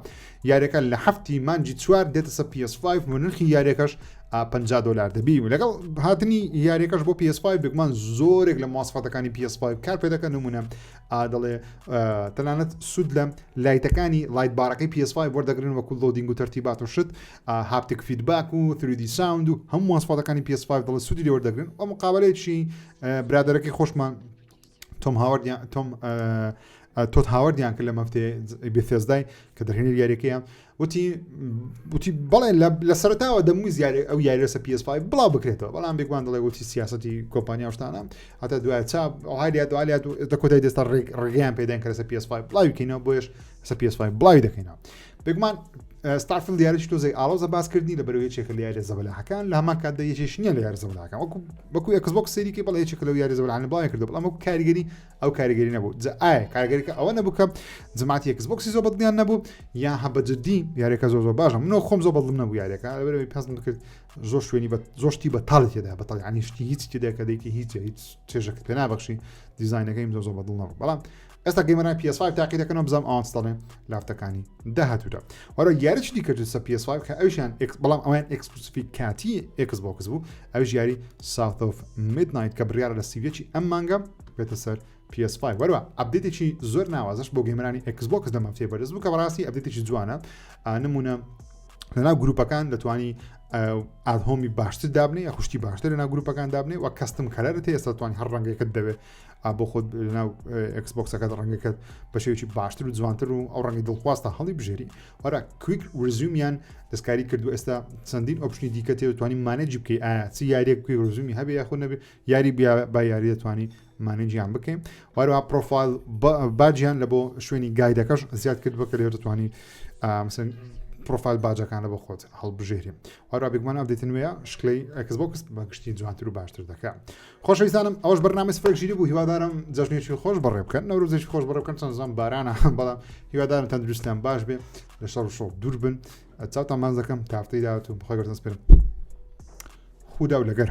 یاریەکە لە هەفتی مانجی چوار دێتە سەر PS5 و نرخی یاریەکەش 50 دلار دەبی و لەگەڵ هاتنی یاریەکەش بۆ PS5 بێگومان زۆرێک لە مواسفاتەکانی PS5 کار پێ دەکەن نمونە دەڵێ تەنانەت سوود لە light ەکانی light bar ەکەی PS5 وەردەگرن وەکو loading و تەرتیبات و شت haptic feedback و 3D sound و هەموو مواسفاتەکانی PS5 دەڵێ سوودی لێ وەردەگرن ئەو مقابلەیەکی برادەرەکەی خۆشمان تۆم هاوردیان تۆم تۆد هاوردیان کرد لە مەفتێ Bethesda ی کە دەرهێنەر یاریەکەیە وتی وتی بەڵێ لە سەرتاوە دەمووی زیاری ئەو یاری لەسەر PS5 بڵاو بکرێتەوە بەڵام بێگومان دەڵێ وتی سیاسەتی کۆمپانیا شتانە هەتا دوای چا هاریات دوالیات و لە کۆتای دەستا ڕێگەیان پێدەن کە لەسەر PS5 بڵاوی بکەینەوە بۆیش لەسەر PS5 بڵاوی دەکەینەوە بێگومان Starfield یاریش تۆزێک ئاڵۆزە باسکردنی لە بەرەوەی یەکێکە لە یاریە زەبەلاحەکان لە هەمان کاتدا یەکێش نییە لە یاری زەبەلاحەکان وەکو وەکو Xbox سەیری بەڵێ یەکێکە لەو یاری زەبەلاحانە بڵاویان کردەوە بەڵام وەکو کاریگەری ئەو کاریگەری نەبوو جا ئایا کاریگەریکە ئەوە نەبوو کە جماعەتی Xbox ی زۆر بەدڵیان نەبوو یا هە بە جدی یاریەکە زۆر زۆر باشە منەوە خۆم زۆر بەدڵم نەبوو یاریەکە لەبەرئەوەی پەسم کرد زۆر شوێنی بە زۆر شتی بە تاڵی تێدا بەتاڵ یعنی شتی هیچ تێدا کە دەیکی هیچ هیچ چێژەکەت پێ نابەخشی دیزاینەکەیم زۆر زۆر بەدڵ نەبوو بەڵام ئێستا gamer ان PS5 تاقی دەکەنەوە بزانم ئەوان چ دەڵێن لافتەکانی داهاتوودا وەرە یاریی دیکە جسە PS5 کە ئەویشیان بەڵام ئەویان exclusive ی کاتی Xbox بوو ئەویش یاری South of Midnight کە بڕیارە لە سیویەکی ئەم مانگە بێتە سەر PS5 وەروە update ێکی زۆر ناوازش بۆ gamer انی Xbox لە مەفتەیە بەرز بوو کە بەڕاستی update ێکی جوانە نمونە لەناو گروپەکان دەتوانی add home ی باشتر دابنێ یا خوشتی باشتر لەناو گروپەکان دابنێ و custom color ت ئێستا توانی هەر ڕەنگێکت دەوێت بۆ خۆت لەناو Xbox ەکەت ڕەنگەکەت بە شێوەیەکی باشتر و جوانتر و ئەو ڕەنگی دڵخواستە هەڵی بژێری وەرە quick resume یان دەستکاری کردو ئێستا چەندین option ی دیکە تێ توانی manage ی بکەی ئایا چ یاریەک quick resume ی هەبێ یاخود نەبێ یاری بە یاری دەتوانی manage یان بکەین وەروە profile badge یان لە بۆ شوێنی guide ەکەش زیاد کرد بکە لێ دەتوانی مثلەن profile badge ەکان لە بۆ خۆت هەڵبژێری وەرا بێگومان update نوێیە شکلی Xbox بە گشتی جوانتر و باشتر دەکات خۆشەویستانم ئەوەش بەرنامەی سفرێک ژیری بوو هیوادارم جەژنێکی خۆش بەڕێ بکەن نەورۆزێکی خۆش بەڕێ بکەن چەند زان بارانە بەڵام هیوادارم تەندروستیان باش بێ لە شەڕ و شۆڕ دوور بن چاوتان ماچ دەکەم تا هەفتەی داهاتوو بەخوای گەورەتان سپێرم خودا و لەگەر.